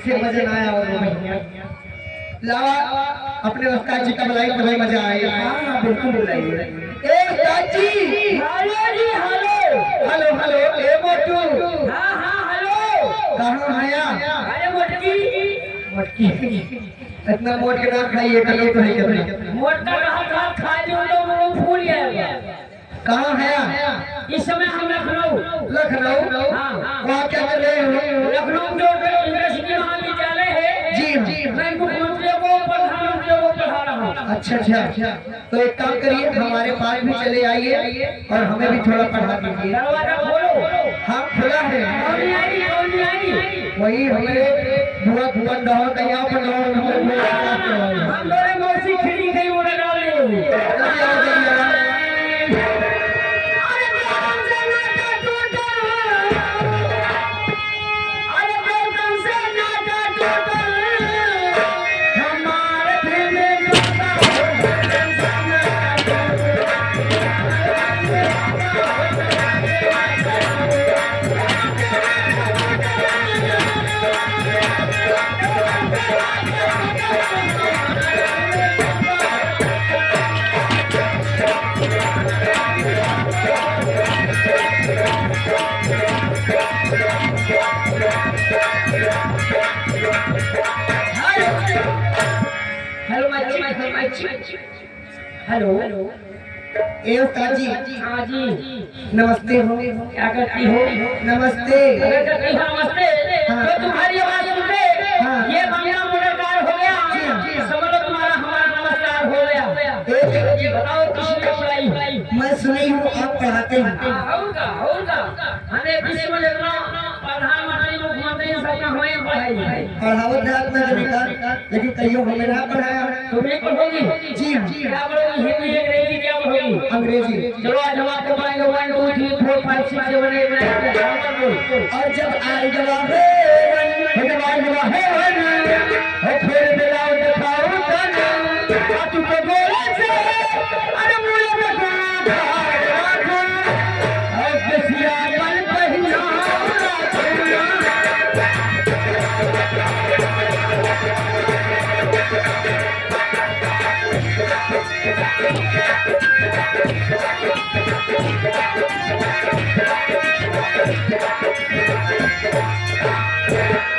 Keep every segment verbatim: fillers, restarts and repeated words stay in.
से मजा ना आया और भैया। लावा, अपने उस्ताद जी का बुलाई, तभी मजा आए। हाँ, हाँ, बिल्कुल बुलाइए। ए उस्ताद जी। हेलो जी, हेलो। हेलो, हेलो, ए मोटू। हाँ, हाँ, हेलो। कहाँ हया? अरे मोटकी। मोटकी। इतना मोट के ना खाइए, कल तो है कितना। मोट का रहा था, खा लियो तो मुंह फूल जाएगा। कहाँ है? इस समय हम लखनऊ। लखनऊ? हाँ। वहाँ क्या कर रहे हो? लखनऊ जो यूनिवर्सिटी महाविद्यालय है, जी हाँ। मैं मुख्यमंत्री को, प्रधानमंत्री को पढ़ा रहा हूँ। अच्छा, अच्छा। तो एक काम करिए, हमारे पास भी चले आइए और हमें भी थोड़ा पढ़ा दीजिए। दरवाजा खोलो। हाँ, खुला है। कौन आई, कौन आई? वही हमारे बुआ, बुआ, डहर का यहाँ पर डहर, हम लोग बुआ, बुआ, बुआ। हम दोनों मौसी खिड़ी गई, उन्हें डाल दे। जल्दी आओ, जल्दी आओ। अरे, गौतम से नाता टूटल। अरे, गौतम से नाता टूटल। हमारे दिल में hello, mic check, hello, mic check. Hello. ए उस्ताद जी। हाँ जी। नमस्ते हो। क्या करती हो? नमस्ते। अगर करती हो नमस्ते, हाँ। तो तुम्हारी आवाज सुन के हाँ। ये बंगला मोटरकार हो गया। जी हाँ। समझ लो तुम्हारा हमारा नमस्कार हो गया। ए जी। ये बताओ किसने बुलाई? मैं सुनी हूँ आप पढ़ाते हैं। हाँ, और का, और का। हमें विश्व में देखना, प्रधानमंत्री, मुख्यमंत्री, सबका हमें पढ़ाई है। पढ़ावत है आपने जमींदार, लेकिन कहियो हमें ना पढ़ाया। तुम नहीं पढ़ोगी? जी हाँ। क्या पढ़ोगी? हिंदी, अंग्रेजी, क्या पढ़ोगी? अंग्रेजी। चलो, आज हम आपको पढ़ाएंगे one, two, three, four, five, six, seven, eight, nine, ten, one, one, two। और जब आई जवाब है one, जब आई जवाब है one, हो फिर दिलाओ दिखाओ तन, आ तू तो बोले से, अरे मुझे तो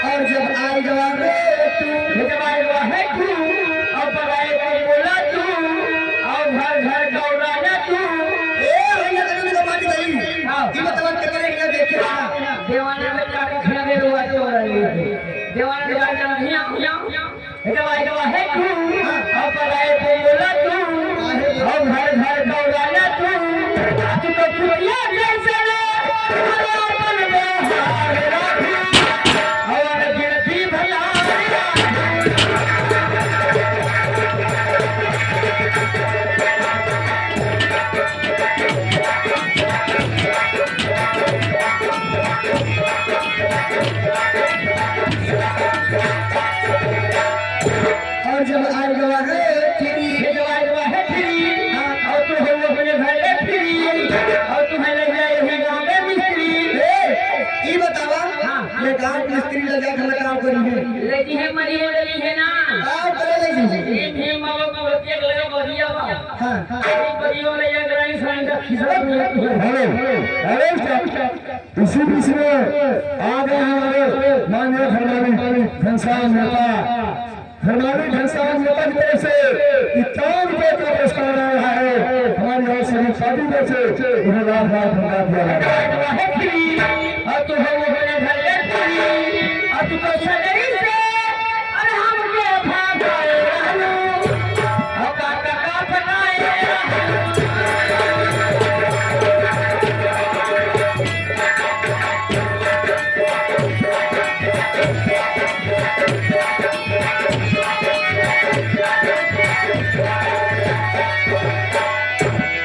और जब आई जवाब रे तू, जब आई जवाब है तू, और पढ़ाई को बोला तू, और घर घर दौड़ाया तू। ए भैया, तू तो बात गई। हाँ। ई बतावा के करे के देखे ना। देवाना में का खड़ा रे रुआ तो रही है। देवाना के बारे में हिया, हिया, हिया। जब आई जवाब है तू, और पढ़ाई को बोला तू, और घर घर दौड़ाया तू। तू तो चुटिया जैसे रे, और अपन व्यवहार राखू। और गिनती भैया। और जब आए गवा है फिरी, ये जब आए गवा है फिरी, हाँ। और तू हो वो अपने घर में फिरी, और तू है ले जाए ये गाँव में मिस्त्री। ए, ई बतावा, हाँ। ये गाँव मिस्त्री ले जाए घर काम करी है। लेकिन है मरी हो रही है ना। काम करे ले जी। ये भीम बाबा को एक लगा बढ़िया बा। हाँ। ये परियो ले ये ग्राइन साइन का खिसा। Hello, hello, stop। इसी बीच में आ गए हमारे माननीय धर्मावी घनश्याम मेहता, धर्मावी घनश्याम मेहता की तरफ से इक्यावन रुपए का पुरस्कार आ रहा है। हमारी और सभी पार्टी की तरफ से उन्हें लाख लाख धन्यवाद दिया जा रहा है। और तू हो वो अपने घर में फिरी, और तू तो सगरी से, और हम के भाग रहलू।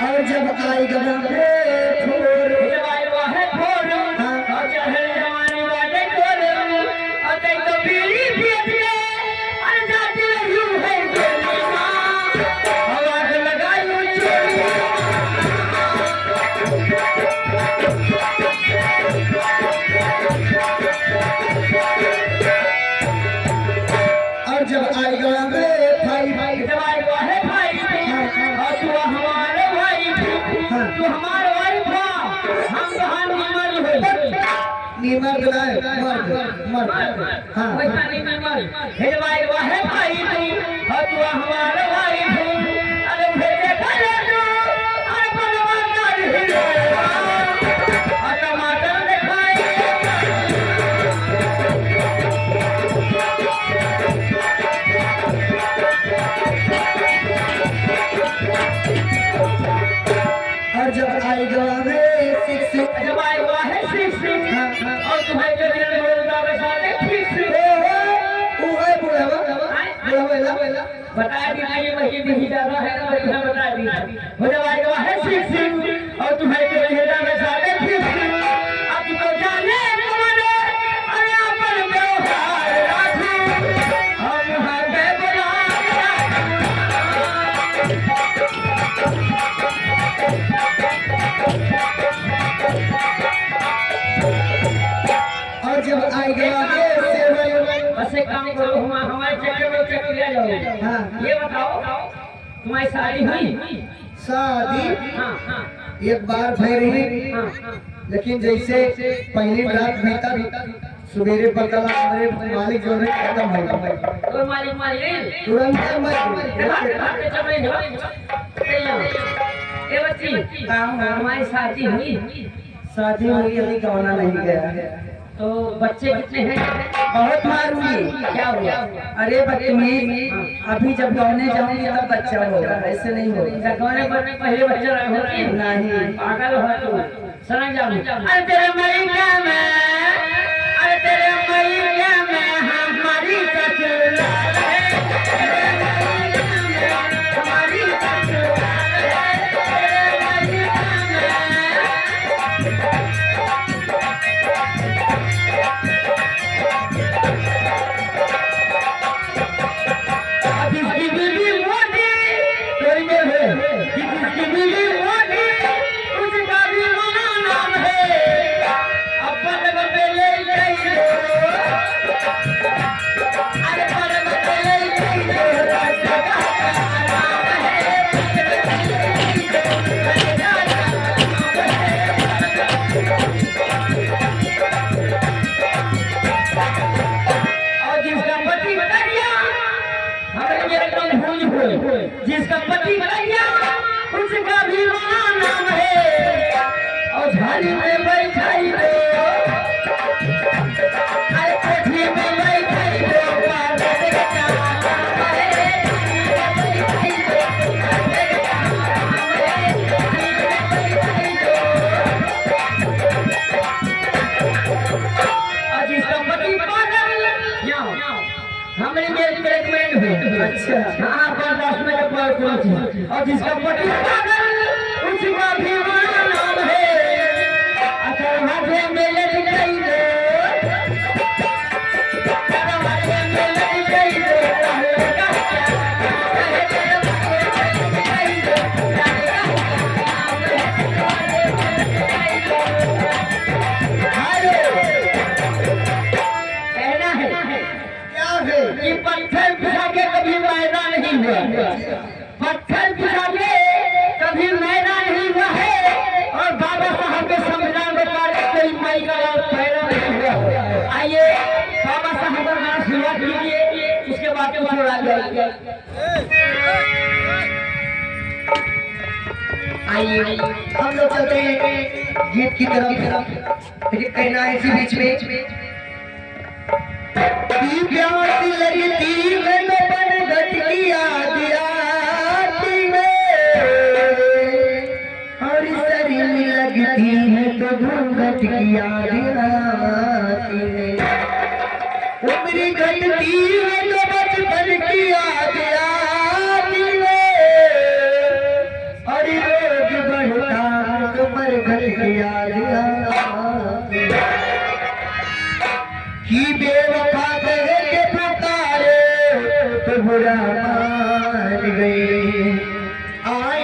और जब आई गवा है फोर, जब आई गवा है फोर, हाँ। और चढ़ल जवानी बाटे तोर, और देख तो जब आई वाहे भाई, हाँ, हाँ। और तू हमारे भाई, हाँ। तू हमारे भाई था, हम कहाँ निमर हुई। निमर बनाए, मर्द, मर्द। हाँ। वैसा नहीं निमर। हे भाई, वाहे भाई तू, और तू हमारे भाई तू। अरे भेजे करे तू, अरे बनवा कर ही ले। और टमाटर दिखाई। और जब आएगा रे सिक्स सिक्स। जब आएगा है सिक्स सिक्स। हाँ, हाँ। और तुम्हें जो दिल बोलता बता दे फिक्स। ओ, ओ, वो है बुढ़ावा। आए? बुढ़ावा, ला, ला। बता दी, ये महीने भी ज्यादा है ना, बता दी। हो जब आएगा है सिक्स सिक्स। और तुम्हारे को भेजा मैं साढ़े तीन। अब तो जाने तुम्हारे, अरे अपन व्यवहार राखू, हम हाथे बुला। और जब आएगा ये सेवई। बस एक काम करो, हम, हमारे चक्कर में चक्कर ले जाओ। हाँ। ये बताओ, तुम्हारी शादी हुई? शादी? हाँ, हाँ। एक बार भय रही, हाँ, हाँ। लेकिन जैसे पहली रात भीतर, सुबेरे पता लगा, हमारे मालिक जो है, खत्म हो गए। कोई मालिक, मालिक? तुरंत मर गए। देखा, देखा, देखा, देखा, देखा। ए बच्ची, का हुआ? हमारी शादी हुई? शादी हुई, अभी गौना नहीं गया। तो बच्चे कितने हैं? बहुत मारूंगी। क्या हुआ? अरे बदतमीज, अभी जब गौने जाऊंगी तब बच्चा होगा, ऐसे नहीं होगा। अच्छा, गौने पर में पहले बच्चा होती? नहीं। पागल हो तू। सड़क जाओ। अरे तेरे मैया में, अरे तेरे मैया में हमारी ससुराल है। तेरे मैया में हमारी ससुराल है। तेरे मैया में। अब इसकी बीवी मोटी, कोई में है, कि जिसकी बीवी मोटी, उसका भी मना नाम है। अब पलंग पे ले जाइए। अरे पलंग पे ले जाइए। और जिसका पति करिया, हमें ये एकदम भूल हुई। जिसका पति करिया, उसका भी मना नाम है। और झाड़ी में बैठाई दो, अरे कोठी में बैठाई दो, पागल का नाम है। और जिसका पति पागल, यहाँ, हमरे में एक प्रेग्नेंट है। अच्छा। हाँ, बर्दाश्त में तो कोई, कोई चीज। और जिसका पति पागल, उसका भी मना नाम है। अगर हाथे में लटकाई दे, अगर हाथे में लटकाई दे, कहना है क्या है? कि पत्थर पिसा के कभी मैदा नहीं हुआ, पत्थर पिसा के कभी मैदा नहीं हुआ है, और बाबा साहब के संविधान को पार कोई माई का लाल पैदा नहीं हुआ। आइए, बाबा साहब का गाना शुरुआत कीजिए, उसके बाद कुछ और आ जाएगा। आइए, हम लोग चलते हैं गीत की तरफ, लेकिन कहना है इसी बीच में कि प्यास लगती है तो बरगद की याद आती है। और शर्म लगती है तो घूंघट की याद आती है। उम्र घटती है तो बचपन की याद आती है। और रोज बढ़ता है तो मरघट की याद आती है। कि बेवफा कह के पुकारे तो बुरा मान गई। आज